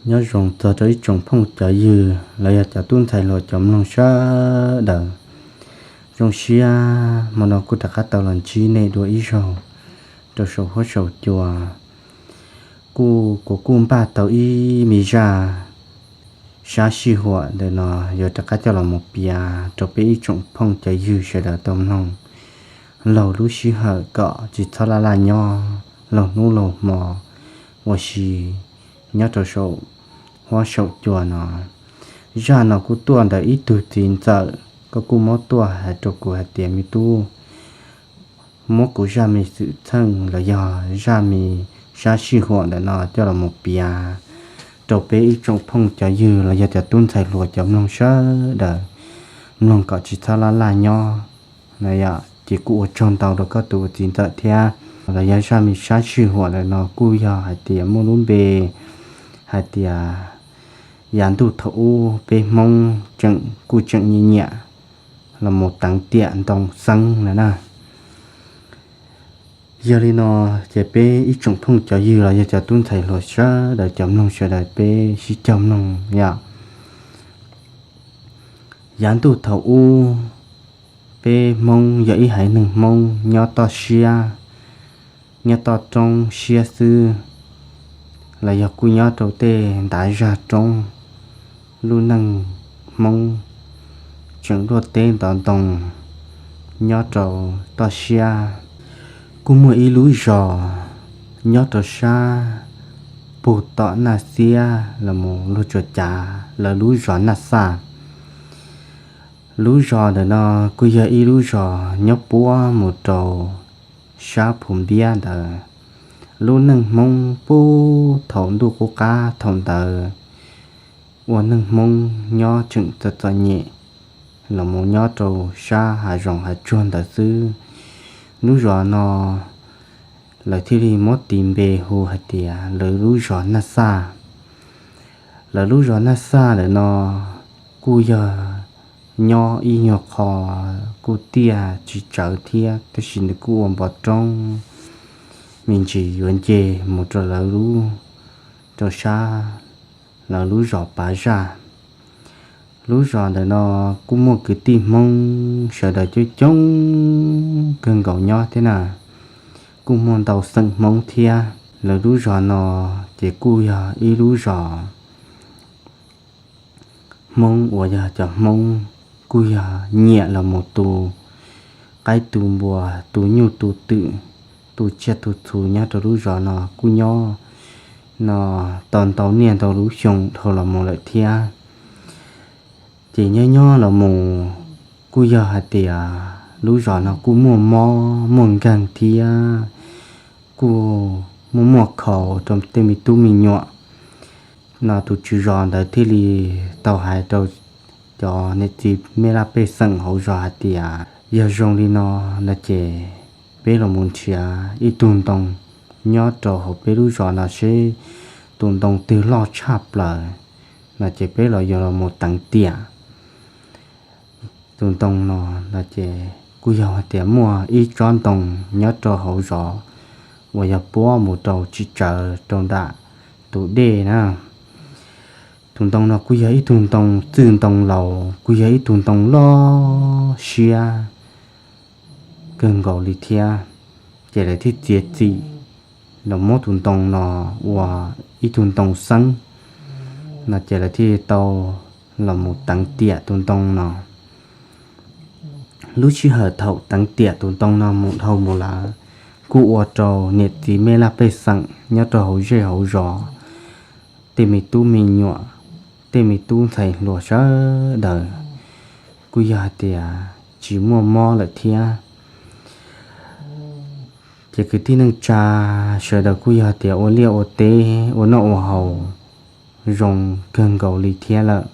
Nyob zoo txog rau ib tsoom phooj cov ywg los yog cov tub ntxhais hluas cov mloog sawv daws. Zoo siab hmo no kuj rov qab tau los ntsib nej dua ib zaug rau saum huab saum cua. Kuv kuj npaj tau ib me zaj sab sij huam ntawm no yuav rov qab coj los mus piav rau peb ib tsoom phooj cov ywg sawv daws tau mloog laug lub sij hawm kom tsis txhob laj laj nyob laug hnub laug hmo ua si nyob rau saum huab saum cua no. Zaj no kuj tuaj ntawm ib tug txiv ntxawm, koj kuj muab tuaj hais rau kuv hais tias me tub, muab kuv zaj me xwm txheej los yog zaj me sab sij huam ntawm no coj los mus piav rau peb ib tsoom phooj cov ywg los yog cov tub ntxhais hluas cov mloog sawv daws mloog kom tsis txhob laj laj nyob. Ces kuj ua tsaug ntau rau koj tus txiv ntxawm thiab. Los yog zaj me sab sij huam ntawm no kuj yog hais tias muaj lub npe hais tias yav ntuj thaum ub peb Hmoob tseem kuj tseem nyiam nyiam los mus teev tiam ntoo xeeb no na. Yog li no ces peb ib tsoom phooj cov ywg los yog cov tub ntxhais hluas sawv daws cov mloog sawv daws peb sib cog mloog yom. Yav ntuj thaum ub peb Hmoob yog ib haiv neeg Hmoob nyob toj siab, nyob toj roob siab xwb, los yog kuj nyob rau tej ntav zaj roob. Lub neej Hmoob tseem luaj teb ntov ntoo nyob rau toj siab. Kuj muaj ib lub zos nyob rau sab pug tom Naj Xiab los mus luag tsuas cav lawv lub zos Naj Xaj. Lub zos ntawm no kuj yog ib lub zos nyob puab mus rau sab Phu Npiab ntawd. Lub neej Hmoob puag thaum ntuj qub qab thaum ntawd ua neej Hmoob nyob tseem txom txom nyem los mus nyob rau sab hav zoov hav tsuag ntawd xwb. Lub zos no lawv thiaj li muab tis npe hu hais tias lawv lub zos Naj Xaj. Lawv lub zos Naj Xaj lawm no kuj yog nyob ib nyuag qho kuj tiaj tsis tsawv thiab, tab sis nws kuj ua npov roob me ntsis yuav nce mus rau lawv lub, rau sab lawv lub zos Pav Zaj. Lub zos ntawm no kuj muaj kwv tij Hmoob sawv daws coob coob kawg nkaus nyob thiab na. Kuj muaj ntau xeem Hmoob thiab. Lawv lub zos no ces kuj yog ib lub zos Hmoob uas yog cov Hmoob kuj yog nyiam los mus tu qaib tu npua, tu nyuj tu twm, tu tsiaj tu txhu nyob rau lub zos no kuj nyob no tau ntau niaj ntau lub xyoo dhau los mus lawm thiab. Ces nyob nyob los mus kuj yog hais tias lub zos no kuj muaj mob muaj nkeeg thiab, kuj muaj muaj khaus rau tej me tub me nyuam no. Tus tswv zos ntawd thiaj li tau hais rau cov niam txiv mej laj pej xeem hauv zos hais tias yog zoo li no, no ces peb los mus nrhiav ib tug ntoo nyob rau hauv peb lub zos no seb tus ntoo twg loj tshaj plaws, no ces peb los yuav los mus teev tiam. Tus ntoo no, no ces kuj yog hais tias muaj ib tsob ntoo nyob rau hauv zos uas yog puab mus rau tsis tsawv rau nram tus dej na. Tus ntoo no kuj yog ib tug ntoo txwj ntoo laus, kuj yog ib tug ntoo loj siab kawg nkaus li thiab. Ces lawv thiaj txiav txim los muab tus ntoo no ua ib tug ntoo xeeb, no ces lawv thiaj tau los mus teev tiam tus ntoo no. Lub sij hawm thaum teev tiam tus ntoo no mus dhau mus lawm, kuj ua rau niam txiv mej laj pej xeem nyob rau hauv zej hauv zos, tej me tub me nyuam, tej me tub ntxhais hluas sawv daws kuj yog hais tias tsis muaj mob lawm thiab. Ces kwv tij neej tsa sawv daws kuj yog tias ua liaj ua teb ua noj ua haus zoo kawg nkaus li thiab lawm.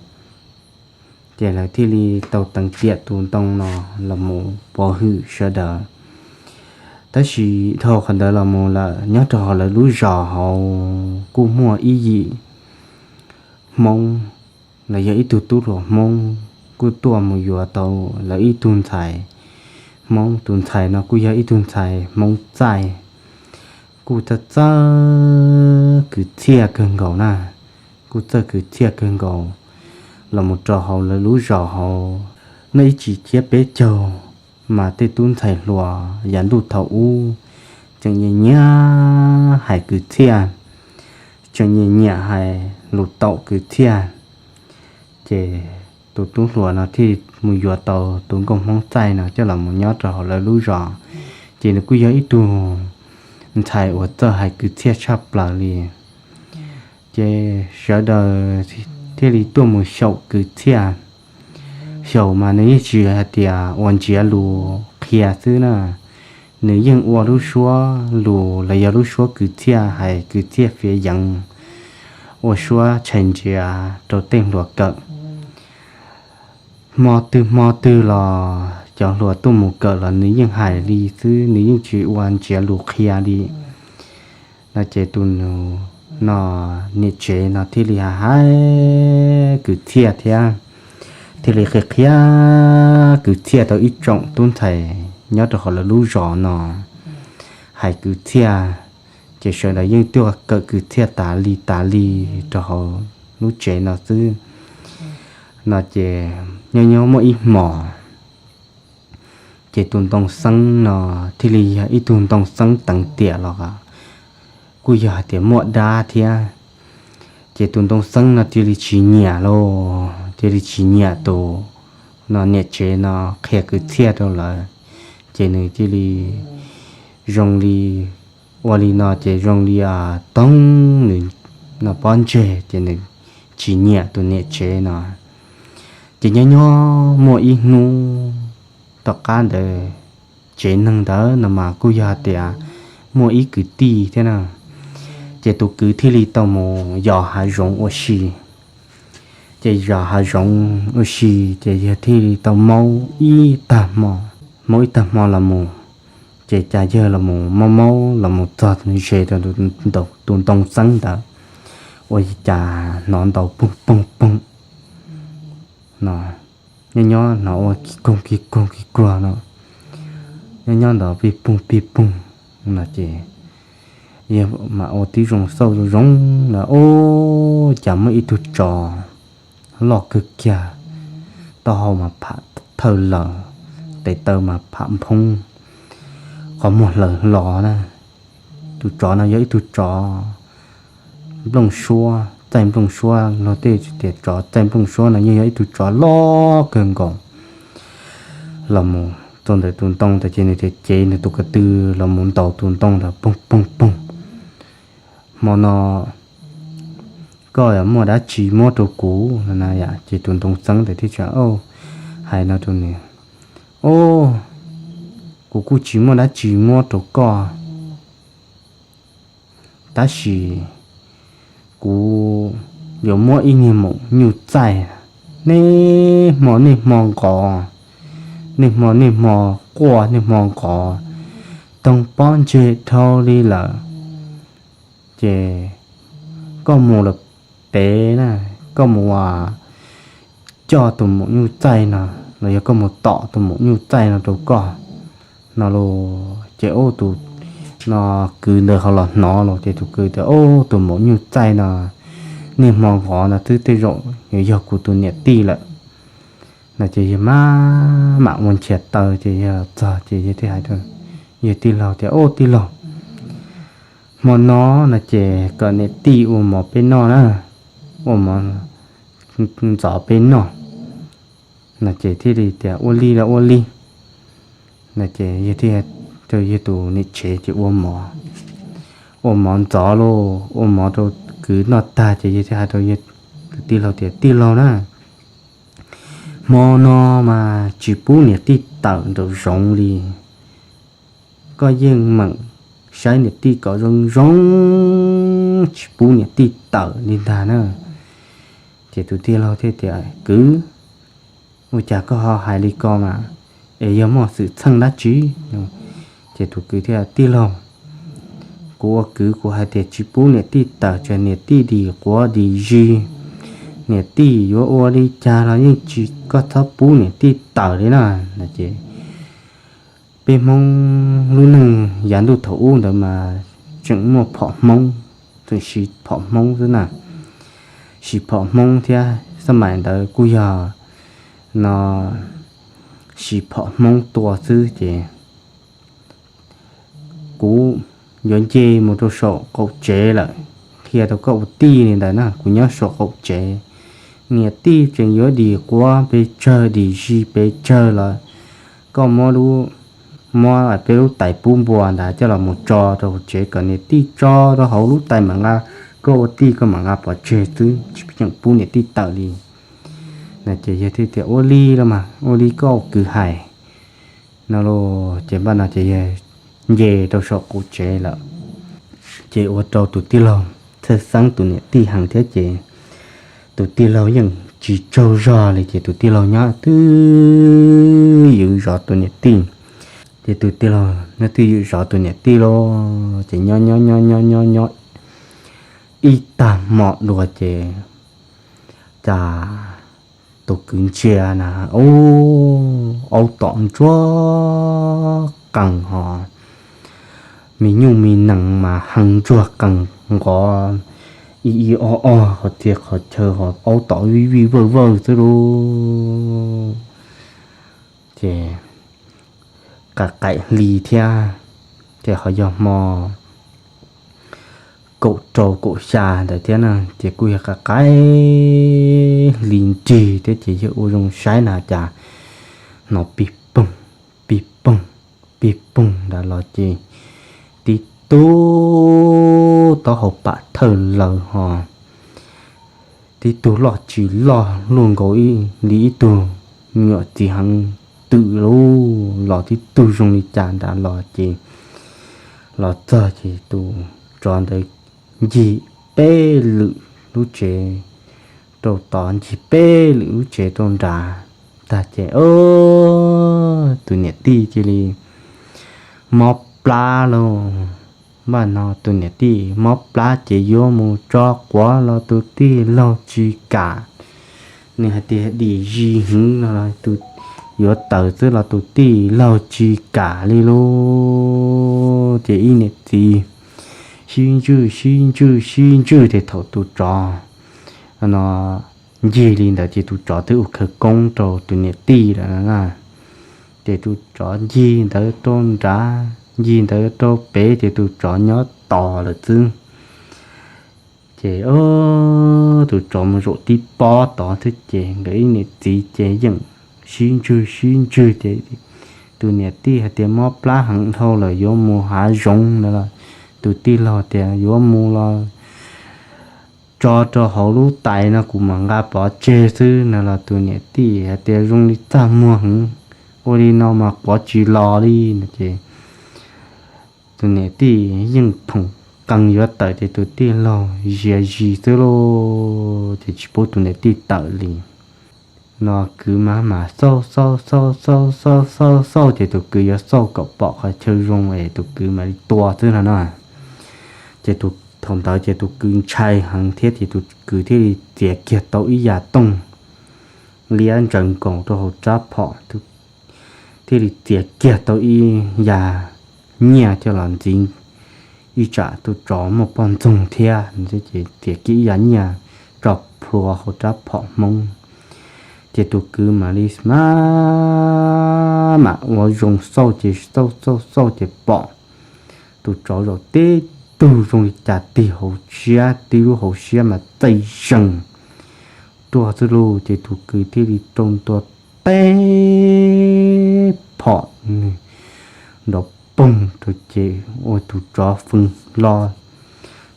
Ces lawv thiaj li tau teev tiam tus ntoo no los mus pov hwm sawv daws. Tab sis dhau qhov ntawd los mus lawm, nyob rau hauv lawv lub zos hauv kuj muaj ib yim Hmoob, los yog ib tug tub hluas Hmoob kuj tuaj mus yuav tau lawv ib tug ntxhais Hmoob. Tus ntxhais no kuj yog ib tug ntxhais Hmoob txaij, kuj txawj txawj kwv txhiaj kawg nkaus na, kuj txawj kwv txhiaj kawg nkaus los mus rau hauv lawv lub zos hauv. Noj ib tsig ciab peb caug mas tej tub ntxhais hluas yav ntuj thaum ub tseem nyiam nyiam hais kwv txhiaj, tseem nyiam nyiam hais lus taum kwv txhiaj. Ces tus tub hluas no thiaj mus yuav tau tus nkauj Hmoob Txaij no coj los mus nyob rau hauv lawv lub zos. Ces nws kuj yog ib tug ntxhais uas txawj hais kwv txhiaj tshaj plaws li. Ces sawv daws thiaj li tuaj mus xyaum kwv txhiaj. Xyaum mas nws yeej tsis hais tias ua ntsiav lus qhia xwb na, nws yeej ua lub suab lus los yog lub suab kwv txhiaj hais kwv txhiaj fiav yeev, ua suab tshais ntsiav rau tej hluas kawm. Hmo twg hmo twg los cov hluas tuaj mus kawm los nws yeej hais li xwb, nws yeej tsis ua ntsiav lus qhia li. No ces tus nus no niam tsev no thiaj li hais kwv txhiaj thiab, thiaj li qhia qhia kwv txhiaj rau ib tsoom tub ntxhais nyob rau hauv lawv lub zos no hais kwv txhiaj. Ces sawv daws yeej tuaj kawm kwv txhiaj tas li tas li rau hauv lub tsev no xwb. No ces nyob nyob muaj ib hmos, ces tus ntoo xeeb no thiaj li yog ib tug ntoo xeeb teev tiam los kuj yog hais tias muaj dab thiab. Ces tus ntoo xeeb no thiaj li tsis nyiam lauj, thiaj li tsis nyiam tus no niam tsev no qhia kwv txhiaj rau lawv. Ces nws thiaj li zoo li, ua li no ces zoo li toog nws no pob ntseg, ces nws tsis nyiam tus niam tsev no. Ces nyob nyob muaj ib hnub tom qab ntawd, tsev neeg ntawd no mas kuj yog hais tias muaj ib kwv tij thiab na. Ces tus kwv thiaj li tau mus yos hav zoov ua si. Ces yos hav zoov ua si ces yawg thiaj li tau maub ib tag hmo, maub ib tag hmo los mus, ces cas yawg los mus maub maub los mus txog ze rau tus ntoo xeeb ntawd, ua cas hnov ntaus poog poog poog no, nyob nyob hnov ua kig koog kig koog kig kuag no, nyob nyob ntaus pij poog pij poog no ces yawg mam ua tib zoo xauj zoo zoo na, ub, cas muaj ib tug tsov loj kawg kiag, taub hau mas pham thawj laws, tes taw mas pham nphoob, qhov muag hlaws hlo na. Tus tsov no yog ib tug tsov nplooj suab, txaij nplooj suab, luag tej tias tsov txaij nplooj suab no yeej yog ib tug tsov loj kawg nkaus. Los mus txog ntawm tus ntoo ntawd ces nws thiaj cev nws tus ko tw los mus ntaus tus ntoo ntawd poog poog poog. Hmo no koj muaj dab tsi muab rau kuv no na yom? Ces tus ntoo xeeb ntawd thiaj hais no rau nws, ub, kuv kuj tsis muaj dab tsi muab rau koj, tab sis kuv yuav muab ib niag maum nyuj txaij, niaj hmo niaj hmo nqos, niaj hmo niaj hmo quaj niaj hmo nqos, toog pob ntseg dhau li lawm. Ces koj mus lawm pem na, koj mus coj tus maum nyuj txaij no, los yog koj mus tom tus maum nyuj txaij no rau koj no los. Ces ub, tus no kwv ntawd ho los hnov los ces tus kwv tias, ub, tus maum nyuj txaij no niaj hmo nqos no twb tej zaum yuav yog kuv tus niam tij lawm no. Ces yawg maj mam ua nchias taw ces yawg los txog ces yawg thiaj hais rau yawg tij laug tias, ub, tij laug, hmo no no ces kom niam tij ua mov peb noj na, ua mov ntxov peb noj no. Ces thiaj li tias, ua li los ua li no. Ces yawg thiaj rau yawg tus niam tsev ces ua mov, ua mov ntxov lauj, ua mov rau kwv noj tag ces yawg thiaj hais rau yawg tus tij laug tias, tij laug na, hmo no mas tsis pub niam tij tawm nraum zoov li. Koj yeej meem saib niam tij kom zoo zoo, tsis pub niam tij tawm li ntag na. Ces tus tij laug thiaj tias, kwv, ua cas koj ho hais li ko mas, es yog muaj xwm txheej dab tsi? Ces tus kwv thiaj, tij laug, kuv ua kwv kuv hais tias tsis pub niam tij tawm, tsam niam tij dim quav dim zis, niam tij yuav ua li cas los yeej tsis, koj txhob pub niam tij tawm li na. No ces peb Hmoob lub neej yav ntuj thaum ub ntawd mas tseem muaj phom Hmoob, tseem siv phom Hmoob xwb na. siv phom Hmoob thiab, xab mais ntawd kuj yog no siv phom Hmoob tua xwb ces kuv yuav nce mus rau saum qaum tsev lawm, qhia rau koj ua tij li ntawd na, kuv nyob saum qaum tsev, niam tij tseem yuav dim quav pes tsawg dim zis pes tsawg los koj muab lub, muab peb lub tais pub npua ntawd coj los mus tso rau hauv tsev kom niam tij tso rau hauv lub tais mam nqa, koj ua tij koj mam nqa pov tseg xwb, tsis tseem pub niam tij tawm li. No ces yawg thiaj tias ua li los mas ua li koj kwv hais no los ces npaj no ces yawg nce rau saum qaum tsev lawm. Ces ua rau tus tij laug txhawj xeeb tus niam tij heev thiab ces tus tij laug yeej tsis tsaug zog li ces tus tij laug nyob twj ywm zov tus niam tij. Ces tus tij laug nyob twj ywm zov tus niam tij lauj, ces nyob nyob nyob nyob nyob nyob ib tag hmo dua ces cas tus kwv ntsia na, ub, aub tom ntsuag qees ho, me nyuj me nees mas heev ntsuag qees nqov ib ib ob ob qhov txhia qhov chaw ho aub tom vij vij vawj vawj xwb lauj. Ces qaim qaim hli thiab, ces ho yog hmo kaum rau kaum xya ntawd thiab na ces kuj yog qaim qaim hli nrig thiab ces yawg ua zoo saib na cas hnov pig poog pig poog pig poog nrad los ces tib tug taub hau pam thawj lawv ho tib tug loj tsis loj luaj nkaus li ib tug me nyuam txiv heev twm lauj, los tib tug zoo li cas nrad los ces los txog ces tus tsov ntawd ncig peb lwm lub tsev rau tod, ncig peb lwm lub tsev rau nrad tag ces tus niam tij cia li mob plab lauj. Npaj no tus niam tij mob plab ces yuav mus tso quav los tus tij laug tsis kam, nws hais tias dim zis heev no los tus, yuav tawm xwb los tus tij laug tsis kam li lauj. Ces ib niam txiv sib ntswj sib ntswj sib ntswj ces thaum tus tsov no ncig li ntawd ces tus tsov twb ua khawv koob rau tus niam tij lawm na. Ces tus tsov ncig ntawd rau nrad ncig ntawd rau pem ces tus tsov nyob tos lawm xwb. Ces tus tsov mus zaum tib pob tod xwb ces nkawd ib niam txiv ces yeej sib ntswj sib ntswj ces tus niam tij hais tias mob plab heev dhau lawm yuav mus hav zoov no los tus tij laug tias yuav mus los tso rau hauv lub tais no kuv mam nqa pov tseg xwb no los tus niam tij hais tias zoo li txaj muag heev, ua li no mas quav tsis los li no ces tus niam tij yeej phoom qee yuav tawm ces tus tij laug zias zis xwb lauj, ces tsis pub tus niam tij tawm li. No kwv mas mas xauj xauj xauj xauj xauj xauj xauj ces tus kwv yuav xauj kom pom qhov chaw zoo es tus kwv mam li tua xwb no na. Ces tus, thaum ntawd ces tus kwv ntshai heev thiab ces tus kwv thiaj li txiav kiag tau ib yam tooj liab ntsaws nkaus rau hauv rab phom, thiaj li txiav kiag tau ib yam nyiaj coj los ntxiv ib tsam tus tsov muaj poj ntxoog thiab ces txiav kiag ib yam nyiaj tso plhuav hauv rab phom hmoob. Ces tus kwv mam li mam ua zoo xauj ces xauj xauj xauj ces pom tus tsov zaum tib tug zoo li cas tig hauv siab, tib lub hauv siab mas txaij zees tuaj xwb lauj. Ces tus kwv thiaj li rau ntua teb phom nws nrov poog rau ces ua tus tsov fwv hlo,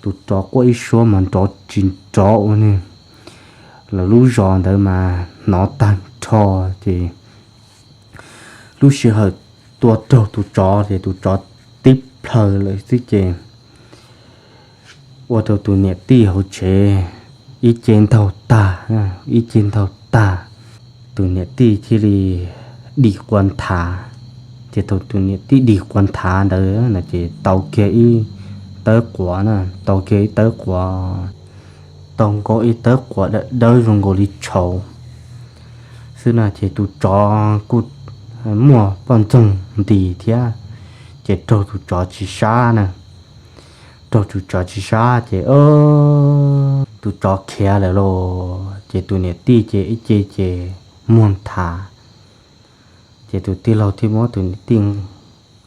tus tsov quaj ib suab mas nrov tsis nrov ua nws. Lawv lub zos ntawd mas hnov tag nrho ces lub sij hawm tua raug tus tsov ces tus tsov tib plhaw lawm xwb ces ua rau tus niam tij hauv tsev ib ce ntaug tag, ib ce ntaug tag, tus niam tij thiaj li dim qua nthav. Ces thaum tus niam tij dim qua nthav ntawd no ces tau kiag ib tawb quav na, tau kiag ib tawb quav, tau nkaus ib tawb quav dawb dawb zoo nkaus li tshauv xwb na. Ces tus tsov kuj muaj poj ntxoog nti thiab, ces raug tus tsov tsis sab na. Raug tus tsov tsis sab ces tus tsov khiav lawm los ces tus niam tij ces ib ce ces muag nthav. Ces tus tij laug thiaj muab tus niam tij rov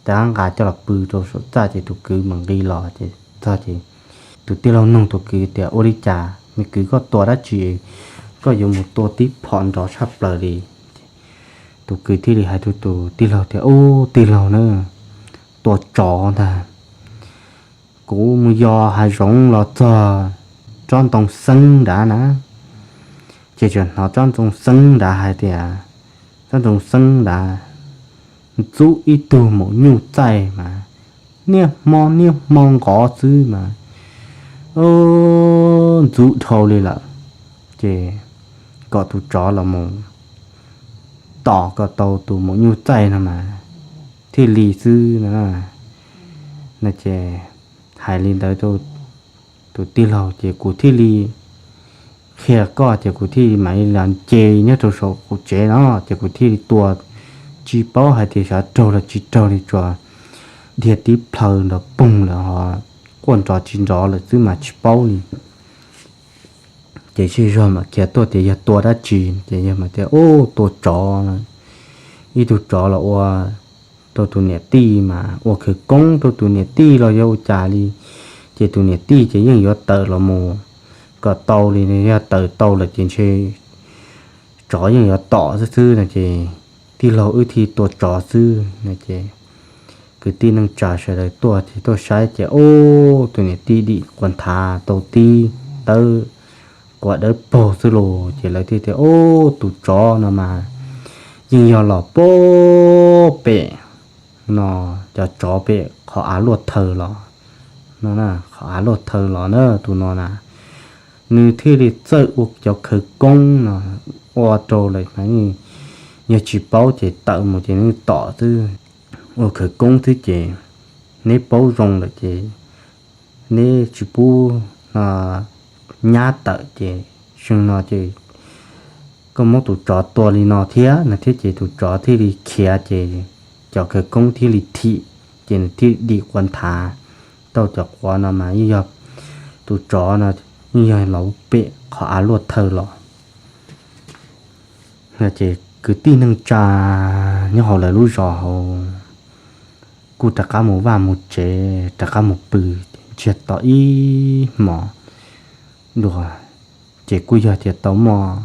qab nqa coj los pw rau saum txaj ces tus kwv mam nqis los ces txog ces tus tij laug nug tus kwv tias, Ua li cas me kwv, koj tua dab tsi, koj yuav mus tua tib phom nrov tshaj plaws li? Tus kwv thiaj li hais rau tus tij laug tias, Ub, tij laug na, tua tsov ntag. Kuv mus yos hav zoov los txog tsob ntoo xeeb nrad na, ces tseem hnov tsob ntoo xeeb nrad hais tias, tsob ntoo xeeb nrad ntxub ib tug maum nyuj txaij mas niaj hmo niaj hmo nqov xwb mas ntxub dhau li lawm, ces kom tus tsov los mus tom kom tau tus maum nyuj txaij no mas thiaj li xwb no. No ces hais li ntawd rau tus tij laug ces kuv thiaj li qhia koj ces kuv thiaj li mam li los nce nyob rau saum kuv tsev no ces kuv thiaj li tua, tsis paub hais tias xyov raug los tsis raug li, tsuas dhia tib plhaw nrov poog lawm ho quaj nrov tsis nrov lawm xwb mas tsis paub li. Ces sij zog mam khiav tuaj tias yog tua dab tsi, ces yog mas tias, Ub, tua tsov no, ib tug tsov los ua rau tus niam tij mas ua khawv koob rau tus niam tij los yog ua cas li, ces tus niam tij ces yeej yuav tawm los mus kom tau li, yog tawm tau lawm ces ntshe tsov yeej yuav tom xwb xwb no ces tij laug wb thiaj tua tsov xwb no ces kwv tij neej tsa sawv daws tuaj ces tuaj saib ces, Ub, tus niam tij dim quas nthav tau tib tawb quas dawb paug xwb los ces lawv thiaj tias, Ub, tus tsov no mas yeej yog los puag pem no, cov tsov pem qhov av luaj thawj los no, qhov av luaj thawj los na tus no na, nws thiaj li txawj ua cov khawv koob no ua rau lawm mas yog tsis paub ces tawm mus ces nws tom xwb, ua khawv koob xwb ces neb paub zoo lawm ces neb tsis pub nyab tawm ces zoo no ces koj muab tus tsov tua li no thiab no thiab ces tus tsov thiaj li khiav ces cov khawv koob thiaj li thim ces nws thiaj dim quas nthav tau cov quav no mas yeej yog tus tsov no yeej yog los pem qhov av luaj thawj los. Ces kwv tij neej tsa nyob hauv lawv lub zos hauv kuj rov qab mus vaj mus tsev rov qab mus pw, ntsiag to ib hmos dua, ces kuj yog tias tau muaj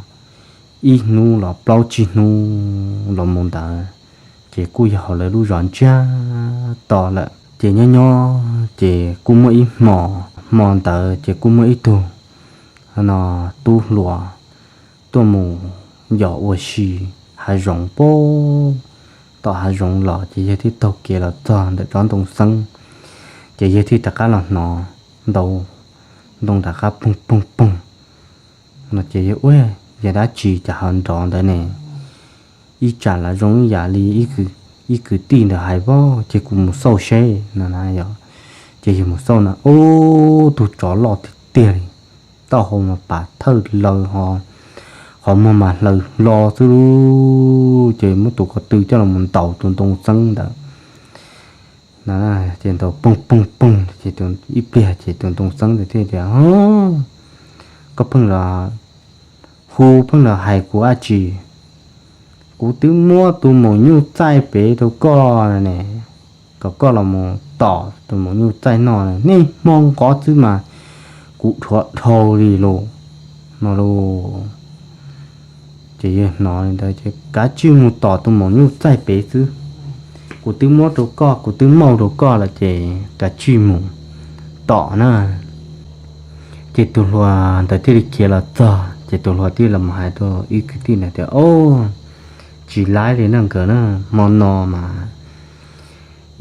ib hnub los plaub tsib hnub los mus ntawd, ces kuj yog hauv lawv lub zos ntsiag to lawm. Ces nyob nyob ces kuj muaj ib hmo, hmo ntawd ces kuj muaj ib tug no tub hluas tuaj mus yos ua si hav zoov pem tom hav zoov los ces yawg thiaj taug kev los txog ntawm tsob ntoo xeeb, ces yawg thiaj rov qab los hnov ntoo rov qab poog poog poog no ces yawg ua, Yog dab tsi cas ho nrov ntawd ne? Ib tsam los zoo ib yam li ib kwv tij ntawd hais, Vauv, ces kuv mus xauj seb no na. Yog ces yawg mus xauj na, ub, tus tsov loj tiag tiag li, taub hau mas pas thawj laws ho qhov muag mas hlaws hlo xwb, ces muab tus ko tw coj los ntaus tus ntoo xeeb ntawd. Ces ntaus poog poog poog ces ib pliag ces tus ntoo xeeb ntawd thiaj tias, Koj pheej los hu pheej los hais kuv dab tsi? Kuv twb muab tus maum nyuj txaij pem rau koj ne, kom koj los mus tom tus maum nyuj txaij noj, niaj hmo nqov xwb mas kuv dhuav dhau li lauj no lauj. Ces yawg hnov li ntawd ces, Kav tsij mus tom tus maum nyuj txaij pem xwb, kuv twb muab rau koj, kuv twb muab rau koj lawm ces kav tsij mus tom na. Ces tus hluas ntawd thiaj li khiav los txog ces tus hluas thiaj los hais rau ib kwv tij ntawd tias, Ob, tsis laib li na nkawd na, hmo no mas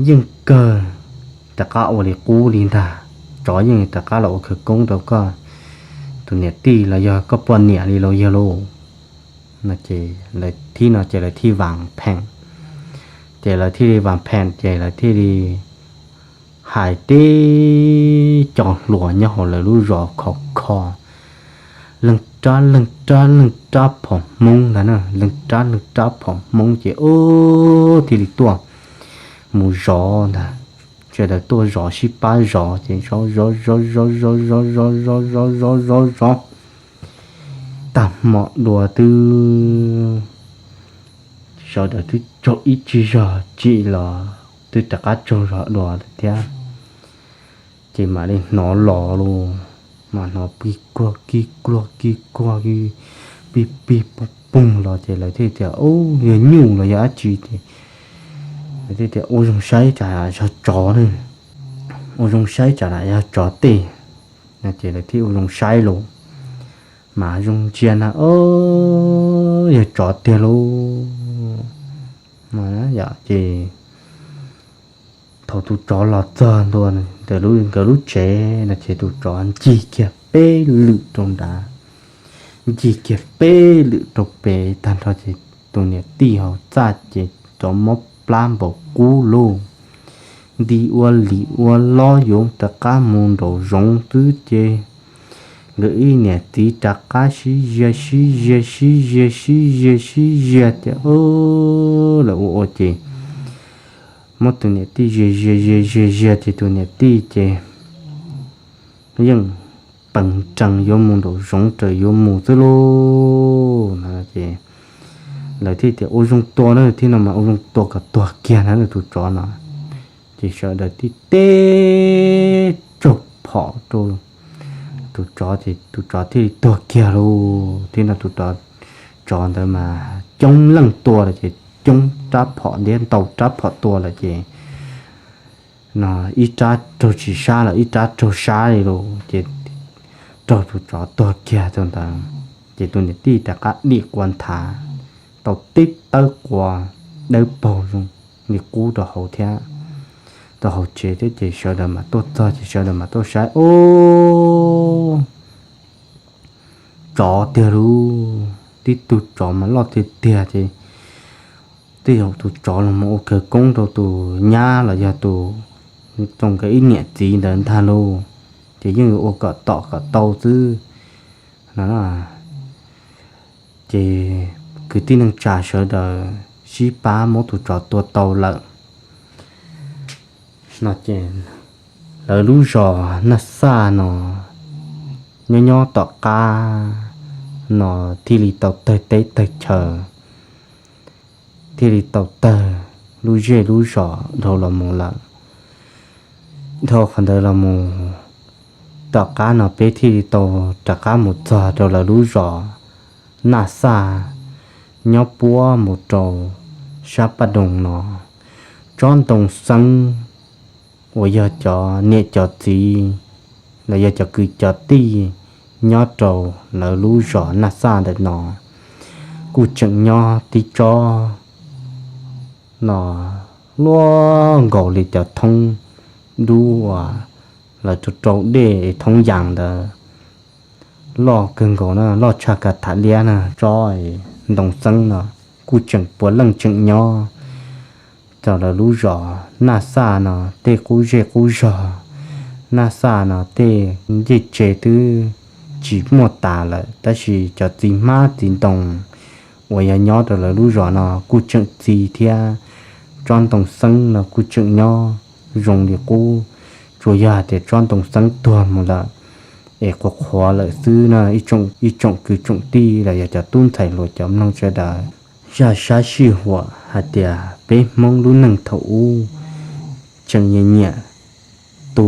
yeej kawg rov qab ua li qub li ntag, tsov yeej rov qab los ua khawv koob rau koj tus niam tij los yog koj poj niam li lauj yawg lauj. Ces lawv thib no ces lawv thiaj vam pheem, ces lawv thiaj li vam pheem ces lawv thiaj li hais tib co hluas nyob hauv lawv lub zos khov kho, leej rab leej rab leej rab phom hmoob ntag na, leej rab leej rab phom hmoob ces ub thiaj li tuaj mus zov ntag. sawv daws tuaj zov sib pab zov ces zov zov zov zov zov zov zov zov zov zov zov zov tag hmo dua twb sawv daws twb tsaug ib tsig zog tsim los twb rov qab tsaug zog dua lawm thiab. Ces mam li hnov los los mas hnov pig kuag kig kuag kig kuag pig pig poog poog los ces lawv thiaj tias, Ub, yog nyuj los yog dab tsi? Ces lawv thiaj tias, Ua zoo saib tsam yog tsov ne, ua zoo saib tsam yog tsov tej. No ces lawv thiaj ua zoo saib los mas zoo ntsia na, o, yog tsov tiag lauj. Ces thaum tus tsov los txog ntua ntawm nkawd lub tsev no ces tus tsov ncig kiag peb lwm rau nrad, ncig kiag peb lwm rau pem tag nrho ces tus niam tij hauv txaj ces tsov mob plab npaum qub lauj. Nti ua lim ua lob yuav rov qab mus nraum zoov xwb ces nkawd ib niam txiv rov qab sib zias sib zias sib zias sib zias sib zias tias, Lawv ua ua ces muab tus niam tij zias zias zias zias zias ces tus niam tij ces yeej pees rees yuav mus nraum zoov raws yuav mus xwb lauj. No ces lawv thiaj tias, Ua zoo tua na, thiab no mas ua zoo tua kom tuag kiag na tus tsov no. Ces sawv daws thiaj teb tsaug phom rau tus tsov ces tus tsov thiaj li tuag kiag lauj. Thiab no tus tsov ntawd mas coob leej tua lawm ces coob rab phom thiab ntau rab phom tua lawm ces no ib rab raug tsis sab los ib rab raug sab li lauj ces raug tus tsov tuag kiag thaum ntawd. Ces tus niam tij rov qab dim qua nthav tau tib tawb qua dawb paug zoo li qub rau hauv thiab rau hauv tsev thiab ces sawv daws mas tuaj txog ces sawv daws mas tuaj saib, Ub, tsov tiag lauj, tib tug tsov mas loj tiag tiag ces tej zaum tus tsov los mus ua khawv koob rau tus nyab los yog tus, rau nkawd ib niam txiv ntawd ntag lauj. Ces yeej yuav ua kom tom kom tau xwb no. Ces kwv tij neej tsa sawv daws sib pab muab tus tsov tua tau lawm no ces lawv lub zos Naj Xaj no nyob nyob tom qab no thiaj li tau tawg teb tawg chaw, thiaj li tau tawg lub zej lub zos dhau los mus lawm. Dhau qhov ntawd los mus tom qab no peb thiaj li tau rov qab mus txog rau lawv lub zos Naj Xaj nyob puab mus rau sab Paj Doos no. Tsob ntoo xeeb uas yog cov niam cov txiv los yog cov kwv cov tij nyob rau lawv lub zos Naj Xaj ntawm no kuj tseem nyob tib tsob no luaj nkaus li cov thoob dub uas lawv rau rau dej thoob yas ntawd loj kawg nkaus na, loj tshaj kav tham liab na. Tsob ntoo xeeb no kuj tseem puav leej tseem nyob rau lawv lub zos Naj Xaj no tej qub zej qub zog. Naj Xaj no tej ncej tse twb tsis muaj tas lawm tab sis cov txiv hmab txiv ntoo uas yog nyob rau lawv lub zos no kuj tseem txi thiab. Tsob ntoo xeeb no kuj tseem nyob zoo li qub, tsuas yog hais tias tsob ntoo xeeb tuag mus lawm es qhuav qhuav lawm xwb na. Ib tsoom kwv tsoom tij los yog cov tub ntxhais hluas cov mloog sawv daws, zaj sab sij huam hais tias peb Hmoob lub neej thaum ub tseem nyiam nyiam tu,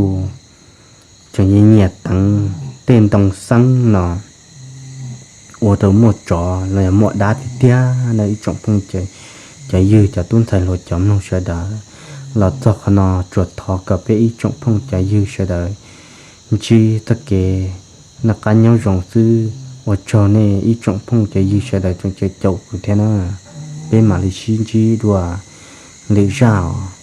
tseem nyiam nyiam teev tej ntoo xeeb no ua rau muaj tsov los yog muaj dab tiag tiag na ib tsoom phooj cov ywg cov tub ntxhais hluas cov mloog sawv daws. Los txog qhov no tsuas thov kom peb ib tsoom phooj cov ywg sawv daws ntsib txoj kev noj qab nyob zoo xwb. Ua tsaug nej ib tsoom phooj cov ywg sawv daws tseem caum kuv thiab na. Peb mam li sib ntsib dua lwm zaj os.